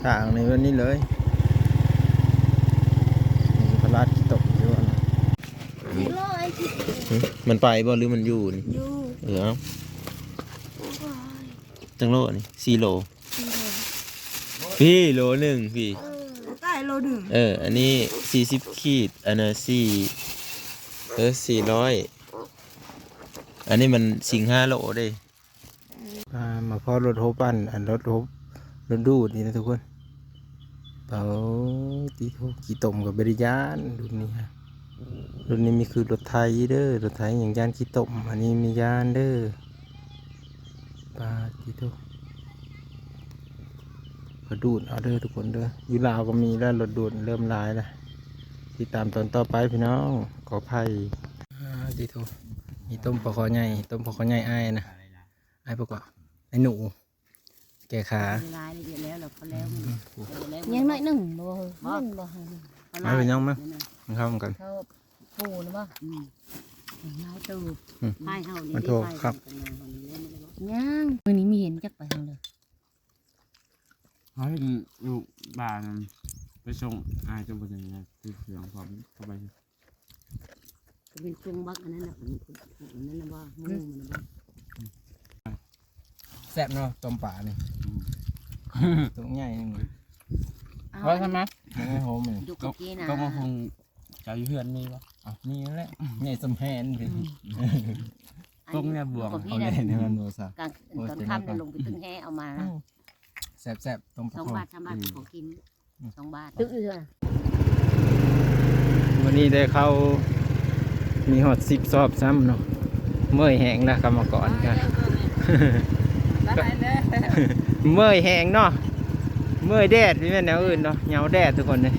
ທາງນີ້ແບບນີ້ເລີຍ. ນີ້ພະລາດຂີ້ຕົກຢູ່ຫັ້ນນະ. ມັນໄປບໍ່ ຫຼືມັນຢູ່ນີ້? ຢູ່. ເອີ ເອົາ ໂອ້ຍ ຈັກໂລນີ້? ສີ່ໂລ. ສີ່ໂລ. ພີ່ ໂລໜຶ່ງ ພີ່. ເອີ ໃກ້ໂລໜຶ່ງ. ເອີ ອັນນີ້ສີ່ສິບຂີດ ອັນນັ້ນສີ່ ເອີ ສີ່ຮ້ອຍ. ອັນນີ້ມັນສິງຫ້າໂລເດ້. ອ່າ ມາພໍ້ລົດຮົບ ອັນ ອັນລົດຮົບ ລົດດູດນີ້ນະທຸກຄົນ. ປາດ ໂອ້ ຕິໂທ ຂີ້ຕົມກໍບໍ່ໄດ້ຢ້ານລຸ້ນນີ້. ລຸ້ນນີ້ມີຄືລົດໄຖເດີ ລົດໄຖຍັງຢ້ານຂີ້ຕົມ ອັນນີ້ມີຢ້ານເດີ. ປາດຕິໂທ ເຂົາດູດເອົາເດີທຸກຄົນເດີ. ຢູ່ລາວກໍມີແລ້ວ ລົດດູດເລີ່ມຫຼາຍແລ້ວ. ຕິດຕາມຕອນຕໍ່ໄປພີ່ນ້ອງ ຂໍອະໄພ. ປາດຕິໂທ ມີຕົ້ມປາຄໍໃຫຍ່ ຕົ້ມປາຄໍໃຫຍ່ອ້າຍນະ. ອ້າຍປະກອບ ໄອ້ໜູ ແກ່ຂາ. ລາຍລະອຽດແລ້ວ ແລ້ວພໍແລ້ວ. ອືມ ຍັງໜ້ອຍໜຶ່ງບໍ່? ບໍ່ ຍັງບໍ່ໃຫ້. ມາເປັນຫຍັງມາ ມາເຂົ້ານຳກັນ. ເຂົ້າປູນະບໍ່? ອືມ ຫຼາຍໂຕ. ອືມ ໄມ້ເຮົານີ້ ມັນໂທຄັບ. ຍັງ ມື້ນີ້ມີເຫັນຈັກໄປທາງໃດ. ເຮົາເຫັນຢູ່ບ້ານ ໄປສົ່ງອ້າຍເຈົ້າບໍ່ໄດ້ ຕິດເຄື່ອງພ້ອມເຂົ້າໄປ. ກໍເປັນຊົງບັກອັນນັ້ນນະ ອັນນັ້ນນະວ່າ ໝູມັນນະວ່າ. ແຊບເນາະ ຕົ້ມປານີ້. ອືມ ຕົວໃຫຍ່ໜຶ່ງ. ເອົາ ເອົາທຳມະ ບໍ່ໄດ້ຫອມນີ້. ຢູ່ກັບກີ້ນະ ກໍມາຄົງເຈົ້າຢູ່ເຮືອນມີບໍ່? ເອົາ ມີແຫຼະ ໃຫຍ່ສ່ຳແຮນ. ອືມ ຕົກແນວບວງ ເອົາແຫຼະ ໃນມັນບໍ່ຊະ. ກາງ ໂອ້ຍ ຕອນຄ່ຳ ແຕ່ມັນກໍ ລົງໄປຕຶກແຫເອົາມາ. ໂອ້ ແຊບໆ ຕົ້ມປາ ສອງບາດ ສາມບາດ ອືມ ຂໍກິນ. ສອງບາດ. ມື້ນີ້ໄດ້ເຂົ້າມີຮອດສິບສອບຊ້ຳເນາະ. ເມື່ອຍແຮງນະ ກຳມະກອນກະ ເມື່ອຍແຮງເນາະ ເມື່ອຍແດດ ບໍ່ແມ່ນແນວອື່ນເນາະ ເຫງົາແດດທຸກຄົນເອີຍ.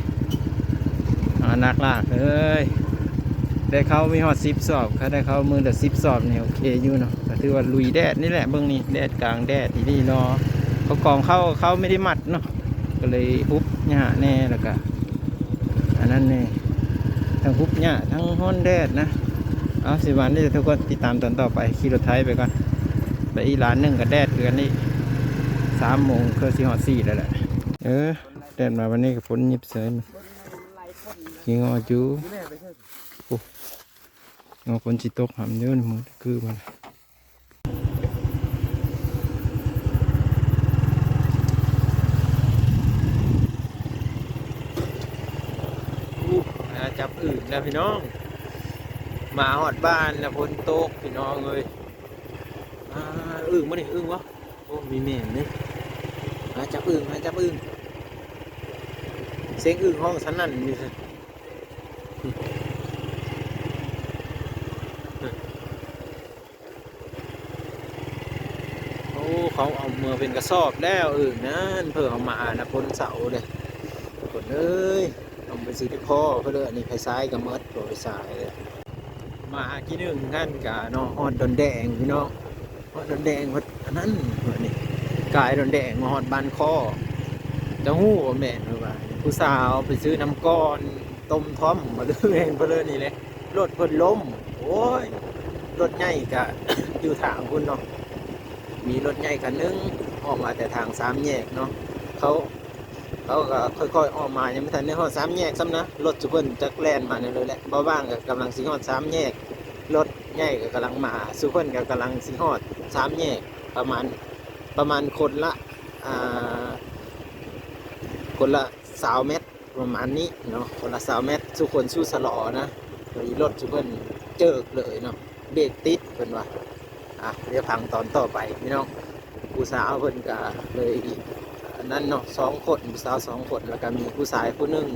ອ່າ ໜັກຫຼາກເອີຍ ໄດ້ເຂົ້າມີຮອດສິບສອບ. ຄັນໄດ້ເຂົ້າມື້ລະສິບສອບນີ້ໂອເຄຢູ່ເນາະ ກໍຖືວ່າລຸຍແດດນີ້ແຫຼະ. ເບິ່ງນີ້ ແດດ ກາງແດດອີ່ຫຼີເນາະ. ເຂົາກອງເຂົ້າ ເຂົ້າໄມ່ໄດ້ມັດເນາະ ກໍເລີຍຮຸບຫຍ້າແດ່ ແລ້ວກະອັນນັ້ນແດ່ ທັງຮຸບຫຍ້າ ທັງຮ້ອນແດດນະ. ເອົາ ຊິຫວານນີ້ທຸກຄົນ ຕິດຕາມຕອນຕໍ່ໄປ. ຂີ່ລົດໄຖໄປກ່ອນ ໄປອີກລານໜຶ່ງກໍແດດຄືກັນອີກ. ສາມໂມງເກືອບຊິຮອດສີ່ແລ້ວແຫຼະ. ເອີ ແດດມາບັດນີ້ກໍຝົນຫຍິບໃສ່ ຂີ້ງໍຢູ່. ໂອ້ ງໍຝົນຊິຕົກຫຳຢູ່ ມືດຄືມັນ. ຫາຈັບອຶ່ງແລ້ວພີ່ນ້ອງ. ມາຮອດບ້ານແລ້ວຝົນຕົກພີ່ນ້ອງເອີຍ. ອ່າ ອຶ່ງບໍ່ນີ້ ອຶ່ງບໍ່? ໂອ້ ມີແມ່ນເດ້. ຫາຈັບອຶ່ງ ຫາຈັບອຶ່ງ. ສຽງອຶ່ງຮ້ອງສະໜັ່ນຢູ່. ໂອ້ ເຂົາເອົາເມືອເປັນກະສອບແລ້ວອຶ່ງນັ້ນ. ເພິ່ນເອົາມານະ ຝົນເຊົາເດ້ທຸກຄົນເອີຍ. ຕ້ອງໄປຊື້ທີ່ພໍເພິ່ນເດີ. ອັນນີ້ໄຟຊາຍກໍໝົດ ບໍ່ໄຟຊາຍເດ້. ມາກິນອຶ່ງນັ້ນກະເນາະ ຮອດດອນແດງພີ່ນ້ອງ. ຮອດດອນແດງ ຮອດອັນນັ້ນ ນີ້ ກາຍດອນແດງມາຮອດບ້ານຄໍ້ ເຈົ້າຮູ້ບໍ່? ແມ່ນວ່າຜູ້ສາວໄປຊື້ນ້ຳກ້ອນຕົ້ມທ້ອມ ມາເລີຍ ເພິ່ນເລີຍນີ້ແຫຼະ ລົດເພິ່ນລົ້ມ. ໂອ້ຍ ລົດໃຫຍ່ກະຢູ່ທາງພຸ້ນເນາະ. ມີລົດໃຫຍ່ຄັນໜຶ່ງອອກມາແຕ່ທາງສາມແຍກເນາະ. ເຂົາ ເຂົາກໍຄ່ອຍໆອອກມາ ຍັງບໍ່ທັນໄດ້ຮອດສາມແຍກຊ້ຳນະ ລົດຊຸເພິ່ນຈັກແລ່ນມາແນວໃດແຫຼະ. ບ່າວບາງກໍກຳລັງຊິຮອດສາມແຍກ ລົດໃຫຍ່ກໍກຳລັງມາ ຊຸເພິ່ນກໍກຳລັງຊິຮອດສາມແຍກ ປະມານ ປະມານຄົນລະ ອ່າ ຄົນລະຊາວແມັດ ປະມານນີ້ເນາະ ຄົນລະຊາວແມັດ ສູ່ຄົນສູ່ຊະລໍນະ. ພໍດີລົດຊຸເພິ່ນເຈີກເລີຍເນາະ ເບຣກຕິດເພິ່ນວ່າ. ອ່ະ ດຽວຟັງຕອນຕໍ່ໄປພີ່ນ້ອງ. ຜູ້ສາວເພິ່ນກະເລີຍອັນນັ້ນເນາະ ສອງຄົນ ຜູ້ສາວສອງຄົນ ແລ້ວກະມີຜູ້ຊາຍຜູ້ໜຶ່ງ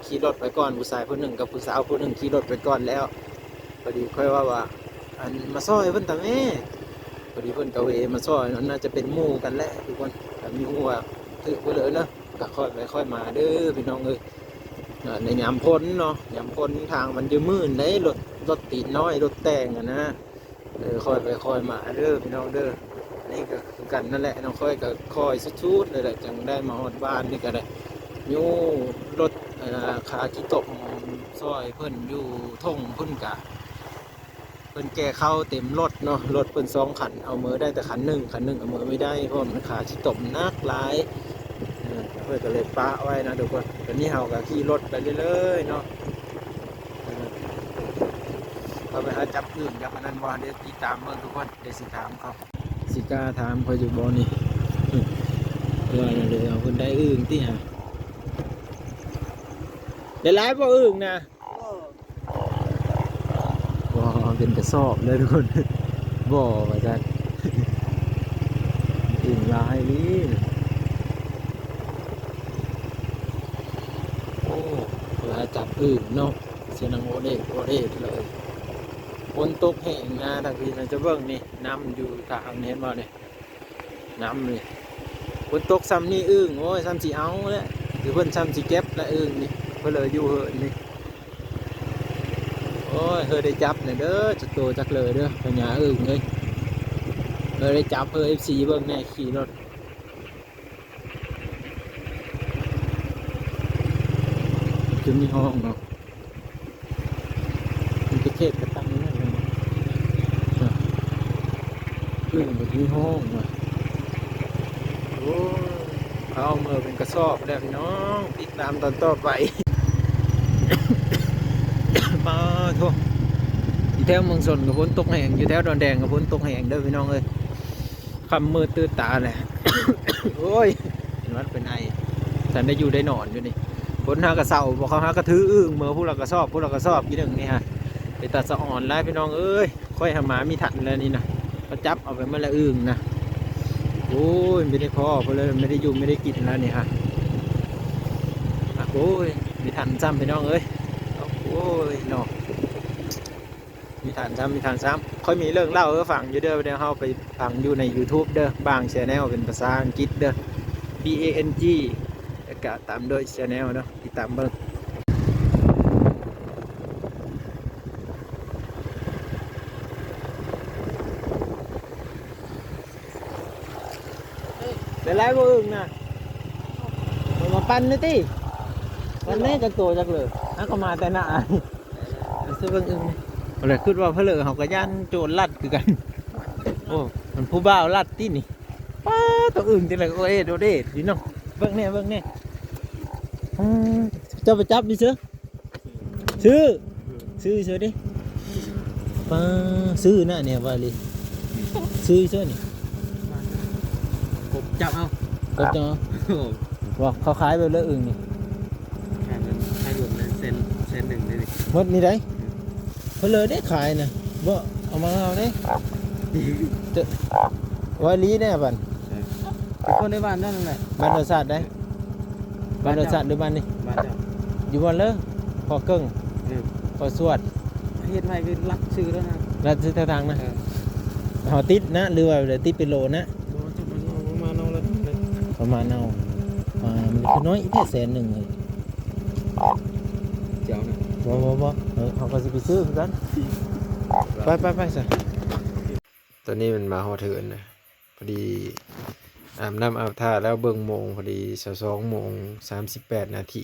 ຂີ່ລົດໄປກ່ອນ ຜູ້ຊາຍຜູ້ໜຶ່ງກັບຜູ້ສາວຜູ້ໜຶ່ງຂີ່ລົດໄປກ່ອນແລ້ວ. ພໍດີຂ້ອຍເວົ້າວ່າ ອັນ ມາຊ່ອຍເພິ່ນຕາແມ້ ພໍດີເພິ່ນກະເວມາຊ່ອຍເນາະ. ໜ້າຈະເປັນໝູ່ກັນແຫຼະທຸກຄົນ ກະມີຮູ້ວ່າຖືກເພິ່ນເລີຍເນາະ. ກະຄ່ອຍໄປຄ່ອຍມາເດີພີ່ນ້ອງເອີຍ. ໃນຍາມຝົນເນາະ ຍາມຝົນທາງມັນຈະມື່ນເດ້ ລົດ ລົດຕີນນ້ອຍ ລົດແຕ່ງຫັ້ນນະ. ເອີ ຄ່ອຍໄປຄ່ອຍມາເດີພີ່ນ້ອງເດີ. ອັນນີ້ກໍຄືກັນນັ້ນແຫຼະເນາະ ຂ້ອຍກໍຄ່ອຍສຸດໆເລີຍແຫຼະ ຈັ່ງໄດ້ມາຮອດບ້ານນີ້ກໍໄດ້ຍູ້ລົດ ເອີ ຂາຂີ້ຕົມຊ່ອຍເພິ່ນຢູ່ທົ່ງພຸ້ນ. ກະເພິ່ນແກ່ເຂົ້າເຕັມລົດເນາະ ລົດເພິ່ນສອງຄັນ ເອົາເມືອໄດ້ແຕ່ຄັນໜຶ່ງ ຄັນໜຶ່ງເອົາເມືອບໍ່ໄດ້ ເພາະວ່າມັນຂາຂີ້ຕົມໜັກຫຼາຍ. ເອີ ຂ້ອຍກໍເລີຍປະໄວ້ນະທຸກຄົນ. ຕອນນີ້ເຮົາກໍຂີ່ລົດໄປເລື້ອຍໆເນາະ ເຮົາໄປຫາຈັບອື່ນຈັບອັນນັ້ນບໍ່ ດຽວຕິດຕາມເບິ່ງທຸກຄົນ. ດຽວຊິຖາມເຂົາ ຊິກ້າຖາມເຂົາຢູ່ບໍ່ນີ້ ວ່າແນວໃດ ເອົາເພິ່ນໄດ້ອຶ່ງຕິຫາ ໄດ້ຫຼາຍບໍ່ອຶ່ງນະ? ບໍ່ ເປັນກະສອບເລີຍທຸກຄົນ ບໍ່ວ່າຊັ້ນ ອຶ່ງຫຼາຍອີ່ຫຼີ. ໂອ້ ເວລາຈັບອຶ່ງເນາະ ສຽງດັງໂອເດໂອເດເລີຍ. ຝົນຕົກແຮງນະ ທາງພີ້ນະ ຈະເບິ່ງນີ້ ນ້ຳຢູ່ທາງ ເຫັນບໍ່ນີ້? ນ້ຳນີ້ ຝົນຕົກຊ່ຳນີ້ອຶ່ງ ໂອ້ຍ ຊ່ຳຊິເອົາແຫຼະ ຫຼືເພິ່ນຊ່ຳຊິເກັບລະອຶ່ງນີ້ ເພິ່ນເລີຍຢູ່ເຫີນນີ້. ໂອ້ຍ ເຮີໄດ້ຈັບແດ່ເດີ ຈັກໂຕຈັກເລີເດີ ພະຍາອຶ່ງເອີຍ ເຮີໄດ້ຈັບເຮີ ເອັຟຊີ ເບິ່ງແດ່ ຂີ່ລົດ ຈົນມີຫ້ອງເນາະ. ມັນເປັນເຂດກະຕັງນັ້ນເນາະ ອຶ່ງມັນມີຫ້ອງວ່າ ໂອ້ ເອົາເມືອເປັນກະສອບແລ້ວພີ່ນ້ອງ ຕິດຕາມຕອນຕໍ່ໄປ. ປາໂທ້ ຢູ່ແຖວເມືອງຊົນກໍຝົນຕົກແຮງ ຢູ່ແຖວດອນແດງກໍຝົນຕົກແຮງເດີພີ່ນ້ອງເອີຍ. ຄ່ຳມືດຕື່ນຕາແຫຼະ ໂອ້ຍ ເປັນຫວັດເປັນໄອ ທັນໄດ້ຢູ່ໄດ້ນອນຢູ່ນີ້. ຄົນຫາກະເຊົາ ພວກເຂົາຫາກະຖືອຶ່ງເມືອ ຜູ້ລະກະສອບ ຜູ້ລະກະສອບ ອີ່ໜຶ່ງນີ້ຫາ ເປັນຕາສະອອນຫຼາຍພີ່ນ້ອງເອີຍ. ຂ້ອຍຫາມາມີທັນແລ້ວນີ້ນະ ເຂົາຈັບເອົາໄປໝົດແລ້ວອຶ່ງນະ. ໂອ້ຍ ບໍ່ໄດ້ພໍ້ເພິ່ນເລີຍ ບໍ່ໄດ້ຢູ່ບໍ່ໄດ້ກິນແລ້ວນີ້ຫາ. ໂອ້ຍ ມີທັນຊ້ຳພີ່ນ້ອງເອີຍ ໂອ້ຍເນາະ. ມີທ່ານຊ້ຳ ມີທ່ານຊ້ຳ ຂ້ອຍມີເລື່ອງເລົ່າໃຫ້ຟັງຢູ່ເດີ ດຽວເຮົາໄປຟັງຢູ່ໃນຢູທູບເດີ ບາງແຊນແນວ ເປັນພາສາອັງກິດເດີ B A N G ແລ້ວກະຕາມດ້ວຍແຊນແນວເນາະ ຕິດຕາມເບິ່ງ. ໄດ້ຫຼາຍບໍ່ອຶ່ງນະ ເອົາມາປັ່ນແດ່ຕິ ປັ່ນແດ່ ຈັກໂຕຈັກເລີ ຫາກໍມາແຕ່ໜ້າ ຊິເບິ່ງອຶ່ງນີ້ ແລ້ວຄິດວ່າເຜລີເຮົາກໍຢ້ານໂຈນລັດຄືກັນ. ໂອ້ ມັນຜູ້ບ່າວລັດຕິນີ້ ປ້າ ຕົວອຶ່ງຈັ່ງໃດກໍເອດໂດເດດຢູ່ເນາະ. ເບິ່ງແນ່ ເບິ່ງແນ່ ອືມ ເຈົ້າໄປຈັບຢູ່ເຊີ ຊື້ ຊື້ເຊີເດ້ ປ້າ ຊື້ນະນີ້ວ່າອີ່ຫຼີ ຊື້ເຊີນີ້ ກົບຈັບເອົາ ກົບຈັບເອົາ ໂອ້ ວ່າເຂົາຂາຍແບບໃດອຶ່ງນີ້ ຂາຍແບບຂາຍລວມເລີຍ ແສນ ແສນໜຶ່ງເລີຍນີ້ ໝົດນີ້ໃດ ເພິ່ນເລີຍໄດ້ຂາຍນະ ບໍ່ເອົາມາເອົາເດ້ ເຈົ້າ ວ່າອີ່ຫຼີແນ່ບັດ ເອີ ເປັນຄົນໃນບ້ານນັ້ນແຫຼະ ບ້ານໂນນສາດໃດ ບ້ານໂນນສາດຫຼືບ້ານນີ້ ບ້ານເຈົ້າ ຢູ່ບ່ອນເລີ ພໍ່ເກິ່ງ ເອີ ພໍ່ສວດ ເຮັດໃໝ່ຄືລັດຊື່ແລ້ວນະ ລັດຊື່ທາງນະ ເອີ ເຮົາຕິດນະ ຫຼືວ່າຕິດເປັນໂລນະ ບໍ່ ຈັກມັນເອົາປະມານເອົາລະ ປະມານເອົາ ອ່າ ມັນຄືນ້ອຍແທ້ແສນໜຶ່ງເອີຍ ເຈົ້ານະ ບໍ່ ບໍ່ ບໍ່ ເອີ ເຮົາກໍຊິໄປຊື້ຄືກັນ ໄປ ໄປ ໄປຊະ. ຕອນນີ້ມັນມາຮອດເຮືອນນະ ພໍດີອາບນ້ຳອາບທ່າແລ້ວ ເບິ່ງໂມງ ພໍດີຊາວສອງໂມງສາມສິບແປດນາທີ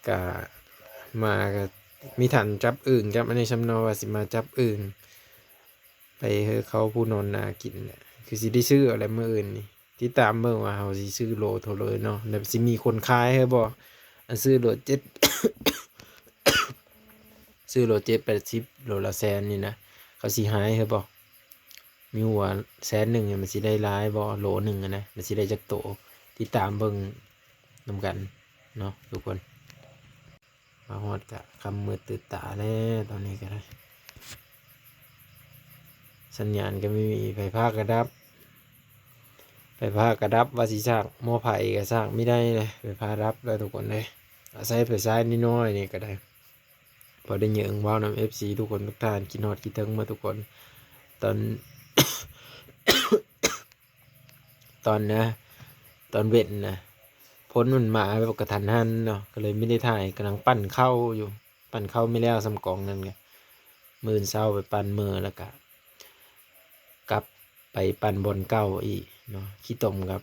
ກະມາ ກະມີທັນຈັບອຶ່ງ ຈັບອັນນີ້ຊຳເນາະ ວ່າຊິມາຈັບອຶ່ງ ໄປໃຫ້ເຂົາຜູ້ນອນນາກິນແຫຼະ ຄືຊິໄດ້ຊື້ເອົາແຫຼະມື້ອື່ນນີ້. ຕິດຕາມເບິ່ງວ່າເຮົາຊິຊື້ໂລເທົ່າໃດເນາະ ແລ້ວຊິມີຄົນຂາຍໃຫ້ບໍ່ ອັນຊື້ໂລເຈັດ ຊື້ໂລເຈັດແປດສິບ ໂລລະແສນນີ້ນະ ເຂົາຊິຂາຍໃຫ້ບໍ່ ມີຮູ້ວ່າແສນໜຶ່ງນີ້ມັນຊິໄດ້ຫຼາຍບໍ່ ໂລໜຶ່ງຫັ້ນນະ ມັນຊິໄດ້ຈັກໂຕ ຕິດຕາມເບິ່ງນຳກັນເນາະທຸກຄົນ. ມາຮອດກະຄ່ຳມືດຕື່ນຕາແລ້ວ ຕອນນີ້ກໍໄດ້ ສັນຍານກໍມີ ໄຟຟ້າກໍດັບ ໄຟຟ້າກໍດັບ ວ່າຊິສາກໝໍ້ໄຟກໍສາກບໍ່ໄດ້ເລີຍ ໄຟຟ້າດັບແລ້ວທຸກຄົນເອີຍ ອາໄສໄຟສາຍນ້ອຍໆນີ້ກໍໄດ້ ພໍໄດ້ເຫຍີງເວົ້ານຳເອັຟຊີທຸກຄົນທຸກທ່ານ ຄິດຮອດຄິດເຖິງໝົດທຸກຄົນ ຕອນ ຕອນນະ ຕອນເວັນນະ ຝົນມັນມາແບບກະທັນຫັນເນາະ ກໍເລີຍບໍ່ໄດ້ຖ່າຍ ກຳລັງປັ່ນເຂົ້າຢູ່ ປັ່ນເຂົ້າໄມ່ແລ້ວ ສ່ຳກອງນັ້ນກະ ມື້ເຊົ້າໄປປັ່ນມື້ ແລ້ວກະກັບໄປປັ່ນບ່ອນເກົ່າອີກເນາະ ຂີ້ຕົມກັບ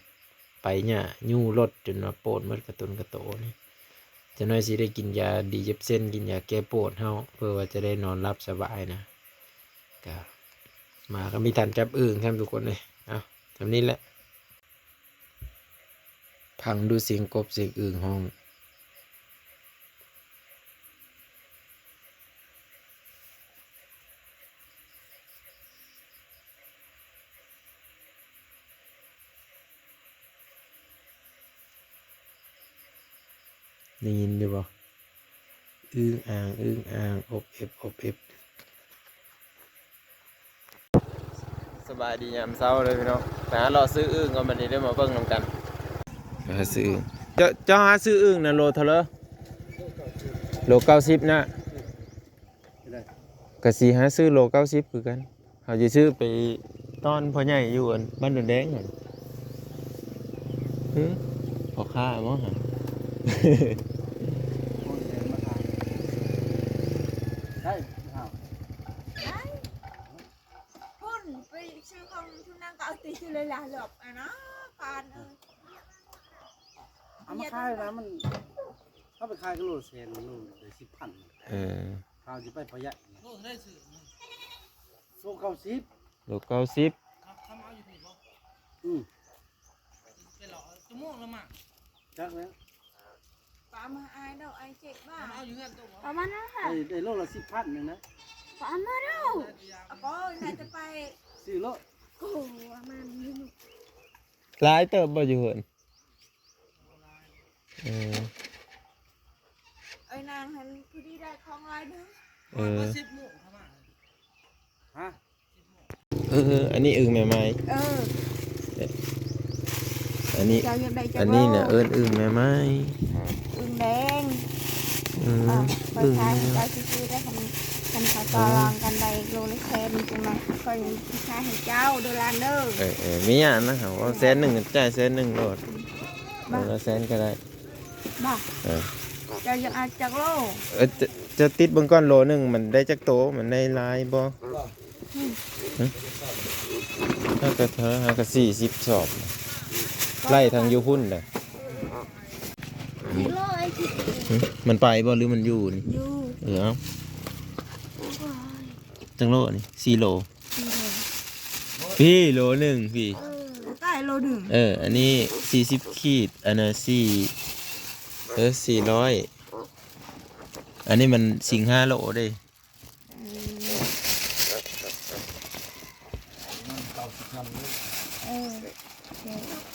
ໄປຫຍ້າ ຍູ້ລົດຈົນວ່າໂປນໝົດກະຕົນກະໂຕນີ້ ຈັກໜ້ອຍຊິໄດ້ກິນຢາດີເຈັບເສັ້ນ ກິນຢາແກ້ປວດເຮົາ ເພື່ອວ່າຈະໄດ້ນອນຫຼັບສະບາຍນະ. ກະມາກໍມີທັນຈັບອຶ່ງຊ້ຳທຸກຄົນເອີຍ ເອົາ ສ່ຳນີ້ແຫຼະ. ຟັງດູສຽງກົບສຽງອຶ່ງຮ້ອງ. ໄດ້ຍິນຢູ່ບໍ່? ອຶ່ງອ່າງ ອຶ່ງອ່າງ ອົບເອັບ ອົບເອັບ. ສະບາຍດີຍາມເຊົ້າເດີພີ່ນ້ອງ. ໄປຫາເລາະຊື້ອຶ່ງກ່ອນ ບັດນີ້ເດີ ມາເບິ່ງນຳກັນ. ຫາຊື້ອຶ່ງ. ເຈົ້າ ເຈົ້າຫາຊື້ອຶ່ງນະ ໂລເທົ່າໃດ? ໂລເກົ້າສິບນະ. ກະຊິຫາຊື້ໂລເກົ້າສິບຄືກັນ. ເຮົາຊິຊື້ໄປຕ້ອນພໍ່ໃຫຍ່ຢູ່ອັນບ້ານດອນແດງຫັ້ນ. ຫຶ ພໍ່ຄ້າບໍ່ຫັ້ນ? ໄດ້ ໄດ້. ພຸ້ນ ໄປຊື້ຂອງທຸນນາງກໍເອົາຕິຢູ່ເລີຍລະ ຫຼອກອັນນະ ປານເອີຍ. ເອົາມາຂາຍນະ ມັນ ເຮົາໄປຂາຍກໍໂລແສນ ໂລໄດ້ສິບພັນ. ເອີ ເຮົາຊິໄປປະຢັດ. ໂລເທົ່າໃດຊື້? ໂລເກົ້າສິບ. ໂລເກົ້າສິບ. ເຂົາ ເຂົາມາເອົາຢູ່ພີ້ບໍ່? ອືມ ໄປເລາະ ຈະໂມງລະມາ. ຈັກແລ້ວ. ປາມາອາຍດອກ ອາຍເຈັບບ້າ. ເອົາຢູ່ເຮືອນໂຕບໍ່? ປາມານນັ້ນແຫຼະ. ໄດ້ ໄດ້ໂລລະສິບພັນໜຶ່ງນະ. ປາມາເດີ້. ອາໂກ ໜ້າຈະໄປຊື້ໂລດ. ໂອ້ ປາມານນີ້. ຫຼາຍເຕີບບໍ່ຢູ່ເຮືອນ? ເອີ ເອີຍ ນາງຫັ້ນພໍດີໄດ້ຂອງຫຼາຍເດີ. ເອີ ສິບໂມງເຂົ້າມາ. ຮະ? ເອີ ເອີ ອັນນີ້ອຶ່ງແມ່ໄມ້. ເອີ ອັນນີ້ ເຈົ້າຢາກໄດ້ຈັກໂລ? ອັນນີ້ນະເອີ້ນອຶ່ງແມ່ໄມ້ ອຶ່ງແດງ. ອືມ ເອີ ຂ້ອຍຂາຍໃຫ້ເຈົ້າຊື່ໆເດີ. ຄັນ ຄັນເຂົາຕໍ່ລອງກັນໄດ້ໂລລະແສນນີ້ ຈັ່ງໃດຂ້ອຍຊິຂາຍໃຫ້ເຈົ້າເດີຫຼານເດີ. ເອີ ເອີ ມີຫຍັງນະ ເວົ້າແສນໜຶ່ງ ຈ່າຍແສນໜຶ່ງໂລດ. ບໍ່ ໂລລະແສນກໍໄດ້. ບໍ່ ເອີ ເຈົ້າຢາກເອົາຈັກໂລ? ເອີ ຈະ ຈະຕິດເບິ່ງກ່ອນ ໂລໜຶ່ງມັນໄດ້ຈັກໂຕ ມັນໄດ້ຫຼາຍບໍ່? ຫຶ ເຮົາກໍ ເຮົາກໍສີ່ສິບສອບ ໄລ່ທາງຢູ່ພຸ້ນນະ. ກິໂລໄອ້ທີ່ ຫຶ ມັນໄປບໍ່ ຫຼືມັນຢູ່ນີ້? ຢູ່ ເອີ ເອົາ. ໂອ້ຍ ຈັກໂລນີ້? ສີ່ໂລ. ພີ້ ໂລໜຶ່ງພີ້. ເອີ ຕາຍໂລໜຶ່ງ. ເອີ ອັນນີ້ສີ່ສິບຂີດ ອັນນັ້ນສີ່ ເອີ ສີ່ຮ້ອຍ. ອັນນີ້ມັນສິງຫ້າໂລເດ້. ເອີ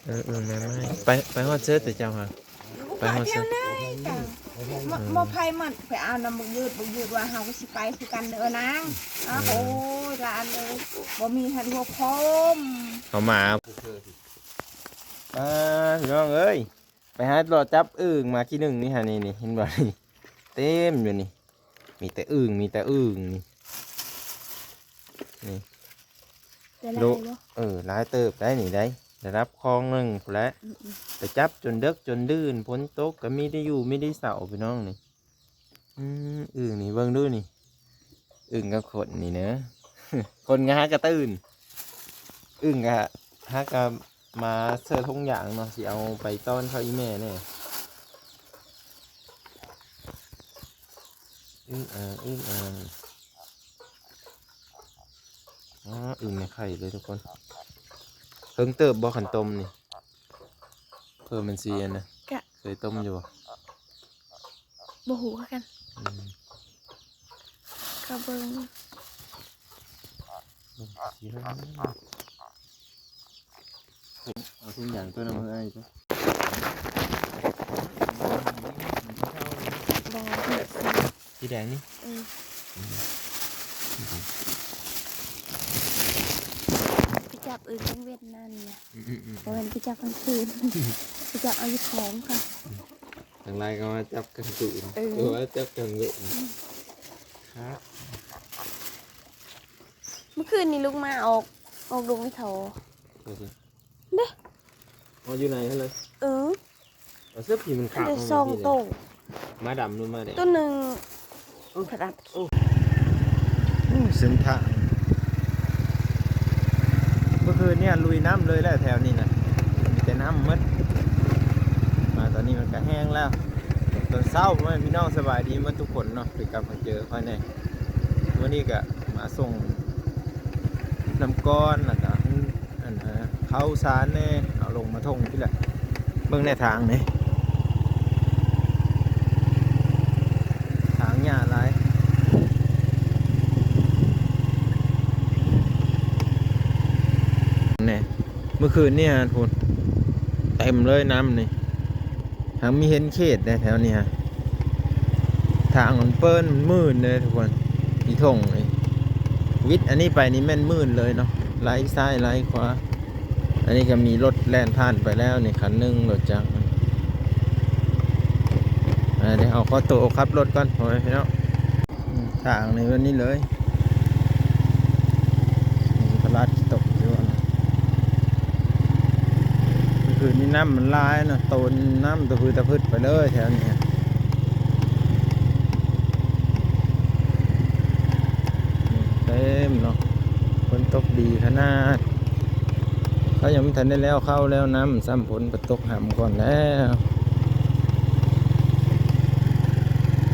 ເອີ ເອີ ແມ່ນໄມ້ ໄປ ໄປຮອດເຊີດແຕ່ເຈົ້າຫາ ໄປຮອດເຊີດ. ບໍ່ ບໍ່ໃຜມັນໄປເອົານຳບັກຍືດ ບັກຍືດວ່າເຮົາກໍຊິໄປຄືກັນເດີນາງ. ອາ ໂອ້ຍ ຫຼານເອີຍ ບໍ່ມີຫັນຫົວໂຄມ ເຮົາມາ. ອ່າ ພີ່ນ້ອງເອີຍ ໄປຫາເລາະຈັບອຶ່ງມາຂີ້ໜຶ່ງນີ້ຫາ ນີ້ ນີ້ ເຫັນບໍ່ ນີ້ ເຕັມຢູ່ນີ້ ມີແຕ່ອຶ່ງ ມີແຕ່ອຶ່ງນີ້ ນີ້ ຫຼາຍບໍ່? ເອີ ຫຼາຍເຕີບໄດ໋ນີ້ໄດ໋ ລະດັບຄອງໜຶ່ງພຸ້ນແຫຼະ. ອືມໆ ໄປຈັບຈົນເດິກຈົນດື່ນ ຝົນຕົກກໍມີໄດ້ຢູ່ ມີໄດ້ເຊົາ ພີ່ນ້ອງນີ້. ອືມ ອຶ່ງນີ້ເບິ່ງດູນີ້ ອຶ່ງກັບຄົນນີ້ເນາະ ຄົນກໍຫາກະຕື່ນ ອຶ່ງກໍຫາກະມາເຊີທົ່ງຢາງເນາະ ຊິເອົາໄປຕ້ອນເຂົາອີ່ແມ່ແດ່. ອຶ່ງອ່າງ ອຶ່ງອ່າງ ອໍ ອຶ່ງໃນໄຂ່ເລີຍທຸກຄົນ. ເຖິງເຕີບບໍ່ ຄັນຕົ້ມນີ້ ເພື່ອມັນຊິອັນນະ ກະ ເຄີຍຕົ້ມຢູ່ບໍ່? ບໍ່ຮູ້ຄືກັນ. ອືມ ກໍເບິ່ງ ເບິ່ງຊິເອົາ ເອົາທຸງຢາງຕົວນັ້ນມາໃຫ້ອ້າຍ. ບໍ່ ສີແດງນີ້? ເອີ ອືມ ໄປຈັບອຶ່ງກາງເວັນນັ້ນນະ. ອືມໆໆ ບໍ່ແມ່ນໄປຈັບກາງຄືນ ໄປຈັບເອົາຢູ່ຂອງເຂົາ. ທາງຫຼາຍກໍມາຈັບກາງຄືນ ເອີ ເອີ ມາຈັບກາງເວັນ. ອືມ ຄັກ. ເມື່ອຄືນນີ້ລຸງມາອອກ ອອກດົງໄອ້ເຖົ້າ ເດ້. ອໍ ຢູ່ໃນຫັ້ນເລີຍ. ເອີ ເອົາເສື້ອຜີມັນຂາວ ໄດ້ສອງໂຕ. ໝາດຳຫຼືໝາແດງ? ໂຕໜຶ່ງ. ໂອ້ ຂະໜາດ ໂອ້ ເສັ້ນທາງ ເມື່ອຄືນນີ້ລຸຍນ້ຳເລີຍແຫຼະ ແຖວນີ້ນະ ມີແຕ່ນ້ຳໝົດ. ມາຕອນນີ້ມັນກະແຫ້ງແລ້ວ ຕອນເຊົ້າ. ພໍ່ແມ່ພີ່ນ້ອງ ສະບາຍດີໝົດທຸກຄົນເນາະ ທີ່ກັບມາເຈີຂ້ອຍແດ່. ມື້ນີ້ກະມາສົ່ງນ້ຳກ້ອນ ແລ້ວກະ ອັນ ເຂົ້າສານແດ່ ເອົາ ລົງມາທົ່ງພີ້ແຫຼະ. ເບິ່ງແນ່ທາງນີ້ ທາງຫຍ້າຫຼາຍແນ່. ມື້ຄືນນີ້ຫັ້ນພຸ້ນ ເຕັມເລີຍນ້ຳນີ້. ຫາກມີເຫັນເຂດໃດແຖວນີ້ຮະ ທາງມັນເປີນ ມັນມື່ນເດ້ທຸກຄົນ. ອີ່ທົ່ງນີ້ ວິດອັນນີ້ໄປນີ້ແມ່ນມື່ນເລີຍເນາະ ໄຫຼຊ້າຍໄຫຼຂວາ. ອັນນີ້ກໍມີລົດແລ່ນຜ່ານໄປແລ້ວນີ້ຄັນໜຶ່ງ ລົດຈັກ. ອ່າ ດຽວເຮົາຂໍໂຕຂັບລົດກ່ອນ ພໍ່ແມ່ພີ່ນ້ອງ. ອືມ ທາງໃນວັນນີ້ເລີຍ ມີພະລາດທີ່ຕົກຢູ່ນະ. ຄືນີ້ນ້ຳມັນຫຼາຍເນາະ ໂຕນນ້ຳຕະພຶດຕະພຶດໄປເລີຍແຖວນີ້ ເຕັມເນາະ. ຝົນຕົກດີຂະໜາດ ເຂົາຍັງບໍ່ທັນໄດ້ແລ້ວເຂົ້າແລ້ວນ້ຳ ຊ້ຳຝົນກໍຕົກຫຳກ່ອນແລ້ວ.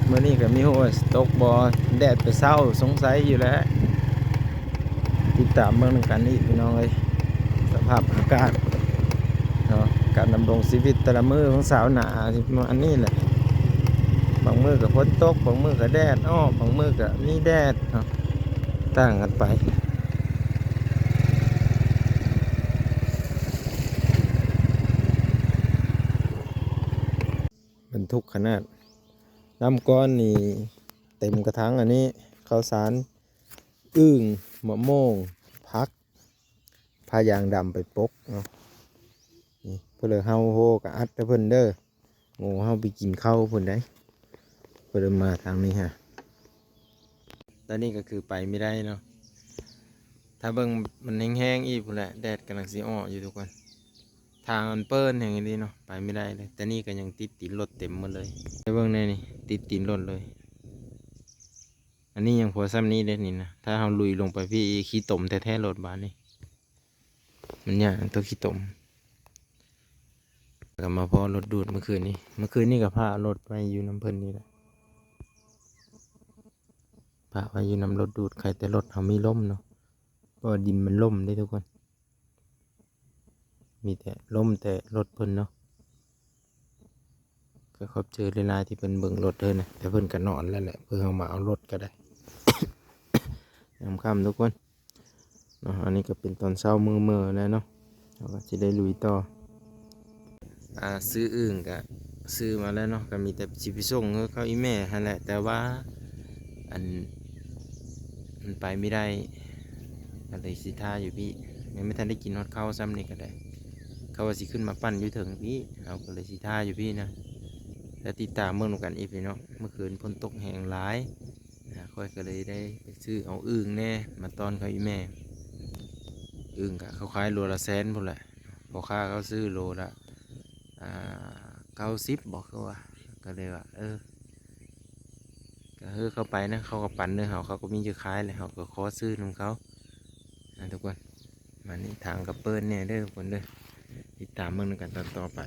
ມື້ນີ້ກໍມີຮູ້ວ່າຊິຕົກບໍ່ ແດດແຕ່ເຊົ້າ ສົງໄສຢູ່ແຫຼະ. ຕິດຕາມເບິ່ງນຳກັນອີກພີ່ນ້ອງເອີຍ ສະພາບອາກາດເນາະ ການດຳລົງຊີວິດແຕ່ລະມື້ຂອງຊາວນາຊິປະມານນີ້ແຫຼະ. ບາງມື້ກໍຝົນຕົກ ບາງມື້ກໍແດດອອກ ບາງມື້ກໍມີແດດເນາະ ຕ່າງກັນໄປ. ບັນທຸກຂະໜາດ ນ້ຳກ້ອນນີ້ເຕັມກະຖັງ. ອັນນີ້ເຂົ້າສານ ອຶ່ງ ມະມ່ວງ ຜັກ ຜ້າຢາງດຳໄປປົກເນາະ. ນີ້ ເພິ່ນເລີຍເຮົາໂຮກະອັດໃຫ້ເພິ່ນເດີ ງູເຮົາໄປກິນເຂົ້າພຸ້ນໃດ໋ ເພິ່ນເລີຍມາທາງນີ້ຮະ. ຕອນນີ້ກໍຄືໄປບໍ່ໄດ້ເນາະ ຖ້າເບິ່ງມັນແຮງໆອີກພຸ້ນແຫຼະ ແດດກຳລັງຊິອອກຢູ່ທຸກຄົນ. ທາງມັນເປີນແຮງອີ່ຫຼີເນາະ ໄປບໍ່ໄດ້ເລີຍ. ແຕ່ນີ້ກໍຍັງຕິດຕີນລົດເຕັມໝົດເລີຍ ໄປເບິ່ງແນ່ນີ້ ຕິດຕີນລົດເລີຍ. ອັນນີ້ຍັງພໍຊ່ຳນີ້ເດ້ນີ້ນະ ຖ້າເຮົາລຸຍລົງໄປພີ້ອີກ ຂີ້ຕົມແທ້ໆລົດບາດນີ້ ມັນຍາກຕົວຂີ້ຕົມ. ກໍມາພໍ້ລົດດູດມື້ຄືນນີ້ ມື້ຄືນນີ້ກໍພາເອົາລົດໄວ້ຢູ່ນຳເພິ່ນນີ້ແຫຼະ ພາໄວ້ຢູ່ນຳລົດດູດ. ໄຄແຕ່ລົດເຮົາມີລົມເນາະ ເພາະວ່າດິນມັນລົມເດ້ທຸກຄົນ ມີແຕ່ລົມແຕ່ລົດເພິ່ນເນາະ. ກໍຂອບໃຈຫຼາຍໆທີ່ເພິ່ນເບິ່ງລົດເດີນະ ແຕ່ເພິ່ນກໍນອນແລ້ວແຫຼະ ເພື່ອເຮົາມາເອົາລົດກໍໄດ້ ຍາມຄ່ຳທຸກຄົນເນາະ. ອັນນີ້ກໍເປັນຕອນເຊົ້າມື້ເມີແລ້ວເນາະ ເຮົາກໍຊິໄດ້ລຸຍຕໍ່. ອ່າ ຊື້ອຶ່ງກະຊື້ມາແລ້ວເນາະ ກະມີແຕ່ຊິໄປສົ່ງໃຫ້ເຂົາອີ່ແມ່ຫັ້ນແຫຼະ ແຕ່ວ່າ ອັນ ມັນໄປບໍ່ໄດ້ ກະເລີຍຊິຖ້າຢູ່ພີ້ ຍັງບໍ່ທັນໄດ້ກິນຮອດເຂົ້າຊ້ຳນີ້ກະໄດ້. ເຂົາວ່າຊິຂຶ້ນມາປັ່ນຢູ່ເທິງພີ້ ເຮົາກະເລີຍຊິຖ້າຢູ່ພີ້ນະ. ແລ້ວຕິດຕາມເບິ່ງນຳກັນອີກພີ່ນ້ອງ ມື້ຄືນຝົນຕົກແຮງຫຼາຍ ຂ້ອຍກໍເລີຍໄດ້ໄປຊື້ເອົາອຶ່ງແນ່ມາຕ້ອນເຂົາອີ່ແມ່. ອຶ່ງກະເຂົາຂາຍໂລລະແສນພຸ້ນແຫຼະ ພໍ່ຄ້າເຂົາຊື້ໂລລະ ອ່າ ເກົ້າສິບບໍ ຄືວ່າ ກໍເລີຍວ່າ ເອີ ກໍເຮີເຂົາໄປນະ ເຂົາກໍປັ່ນເດີ ເຮົາ ເຂົາກໍມີຢູ່ຂາຍແຫຼະ ເຮົາກໍຂໍຊື້ນຳເຂົານະທຸກຄົນ. ມານີ້ທາງກໍເປີນແນ່ເດີທຸກຄົນເດີ ຕິດຕາມເບິ່ງນຳກັນຕອນຕໍ່ໄປ.